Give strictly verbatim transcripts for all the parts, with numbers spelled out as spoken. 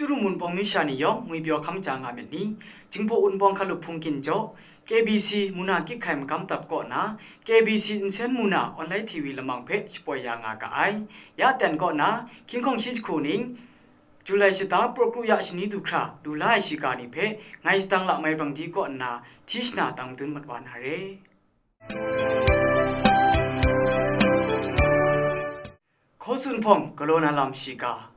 Krum Wunpawng mi sha ni yawng ngwi pyaw hkam ja nga myit ni? Jinghpaw Wunpawng hkalup hpungkin jaw, K B C Muna Kyik Hkai Magam Dap kaw na, K B C Nsen Muna Online T V lamang hpe shapoi ya nga ga ai. Ya ten kaw na, hkying hkawng shi jahku ning, July shata, Praw Kru Ya shani du hkra, lu la ai shiga ni hpe, ngai Shadang Lamai Rangdi kaw nna, hti shana tang dun mat wa na re. Hkaw tsun hpawng galaw na lam shiga.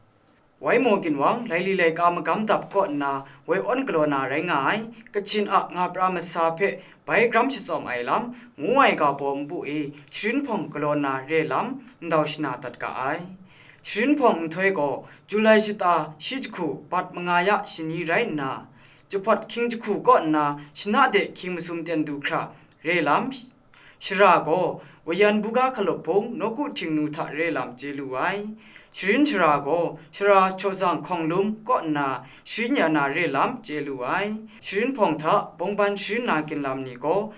Wai maw ginwang, laili laika magam dap kaw nna woi awn galaw na rai nga ai, Kachin a nga pra masa hpe bai gram shatsawm ai lam, ngu ai ga baw npu e, sharin hpawng galaw na re lam, ndau shana dat ga ai. Sharin hpawng nhtoi gaw, July shata shi jahku bat manga ya shani rai nna, Jahpawt hkying jahku kaw nna shana de hkying masum ten du hkra re lam, shara gaw, Wayan buga hkalup hpung nawku htingnu hta re lam chye lu ai. Sharin shara gaw, shara Chawzang Hkawnglum kaw nna sharin ya na re lam chye lu ai. Sharin hpawng hta bawngban sharin na ginlam ni gaw,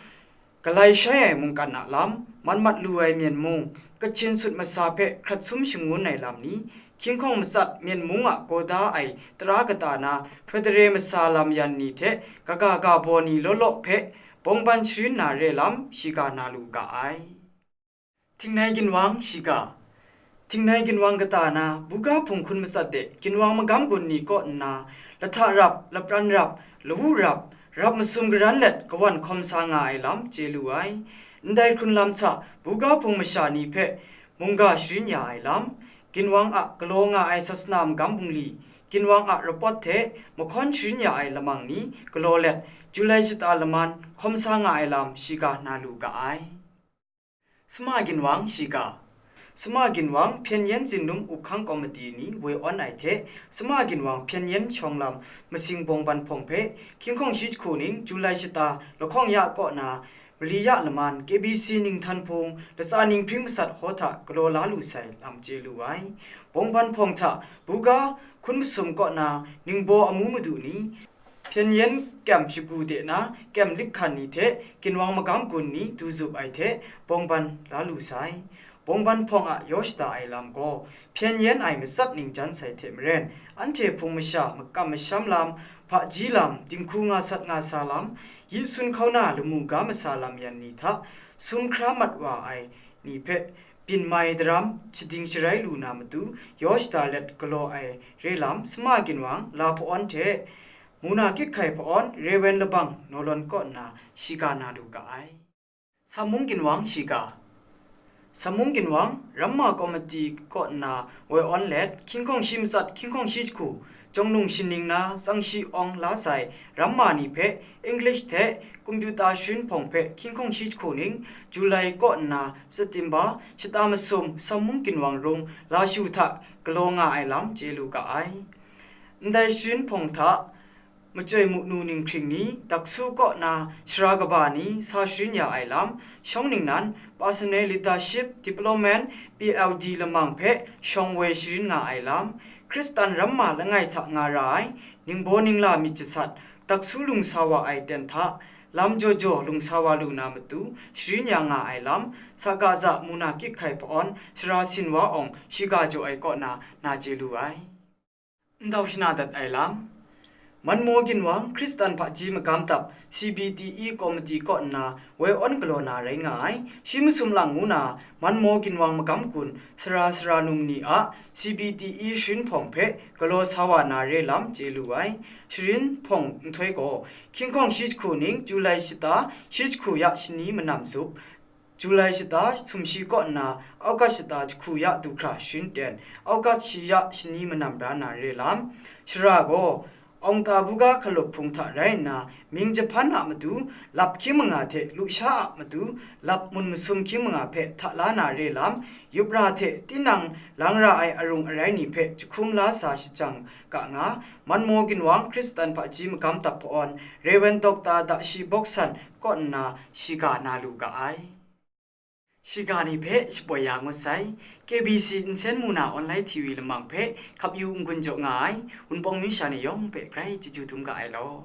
Galai shai ai mungkan a lam, mat mat lu ai myen mung, Kachin sut masa hpe hkrat sum shangun ai lam ni, hkying hkawng matsat myen mung a gaw da ai tara kata na, Federal masa lam yan ni hte kaga ga baw ni law law hpe, bawngban sharin na re lam, shiga na lu ga ai. Htingnai ginwang shiga. Htingnai ginwang kata na, buga hpung hkun matsat de, ginwang magam gun ni kaw nna, lahta rap, lapran rap, lawu rap, rap masum garan let kawan hkawm sa nga ai lam chye lu ai. Ndai hkrunlam hta, buga hpung masha ni hpe mungga sharin ya ai lam, ginwang a galaw nga ai sasana magam bungli, ginwang a rapawt hte mahkawn sharin ya ai lamang ni galaw let, July shata laman hkawm sa nga ai lam shiga na lu ga ai. Suma ginwang shiga. Suma ginwang hpyen yen zinlum up hkang komiti ni woi awn ai hte, suma ginwang hpyen yen shawng lam masing bawngban hpawng hpe, hkying hkawng shi jahku ning July shata lahkawng ya kaw na, mali ya laman K B C ninghtan hpung latsa ninghpring masat hkaw hta galaw la lu sai lam chye lu ai. Bawngban hpawng hta buga hkun masum kaw na ningbaw amu madu ni, hpyen yen kyam shagu de na kyam lip hkan ni hte ginwang magam gun ni du zup ai hte bawngban la lu sai. Bawngban hpawng a yaw shada ai lam gaw, hpyen yen ai matsat ning jan sai hte maren, anhte hpung masha makam masham lam, hpaji lam, dinghku nga sat nga sa lam, yi sun hkauna lamu ga masa lam yan ni hta, sum hkra mat wa ai ni hpe, byin mai daram, shading sharai lu na matu, yaw shada let galaw ai re lam, suma ginwang, la hpa-awn hte, Muna Kyik Hkai hpa-awn, Rewen Labang Nawlawn kaw nna shiga na lu ga ai. Sammung ginwang shiga. Sammung ginwang, Ramma Komiti kaw nna woi awn let, hkying hkawng shi matsat, hkying hkawng shi jahku, Jawng Lung Shaning na Tsang Shi Awng la sai Ramma ni hpe, English hte Computer sharin hpawng hpe hkying hkawng shi jahku ning, July kaw nna September shata masum Sammung ginwang rung Lashu hta galaw nga ai lam chye lu ga ai. Ndai sharin hpawng hta, Machyoi Munu Ninghkring ni, Daksu kaw na Shara Kaba ni sa sharin ya ai lam, shawng ningnan Personal Leadership Development, P L D lamang hpe shawng woi sharin nga ai lam, Hkristan ramma langai hta nga ra ai, ningbaw ningla myit jasat, daksu lung sa wa ai ten hta, lam jaw jaw lung sa wa lu na matu, sharin ya nga ai lam, Sagaza Muna Kyik Hkai hpa-awn, Shara Sin Wa Awng, shiga jaw ai kaw na, na chye lu ai. Ndau shana dat ai lam. Manmaw ginwang Hkristan hpaji magam dap, C B D E Komiti kaw nna woi awn galaw na rai nga ai. Shi masum lang ngu na, Manmaw ginwang magam gun, sara sara num ni a C B D E sharin hpawng hpe galaw sa wa na re lam chye lu ai. Sharin hpawng nhtoi gaw, hkying hkawng shi jahku ning July shata, shi jahku ya shani manam zup, July shata sumshi kaw nna, August shata jahku ya du hkra sharin ten, August shi ya shani manam ra na re lam. Shara gaw, Awngta buga hkalup hpung hta rai nna, mying jahpan a matu, lap hkying manga hte lusha a matu, lap mun masum hkying manga hpe hta la na re lam, yup ra hte tinang lang ra ai arung arai ni hpe jahkum la sa shajang ga nga, Manmaw ginwang Hkristan hpaji magam dap hpa-awn, Rewen Dokta Dashi Bawksan kaw nna shiga na lu ga ai. Shiga ni hpe shapoi ya ngut sai, K B C Nsen Muna Online T V lamang hpe hkap yu n-gun jaw nga ai, Wunpawng mi sha ni yawng hpe grai chyeju dum ga ai law.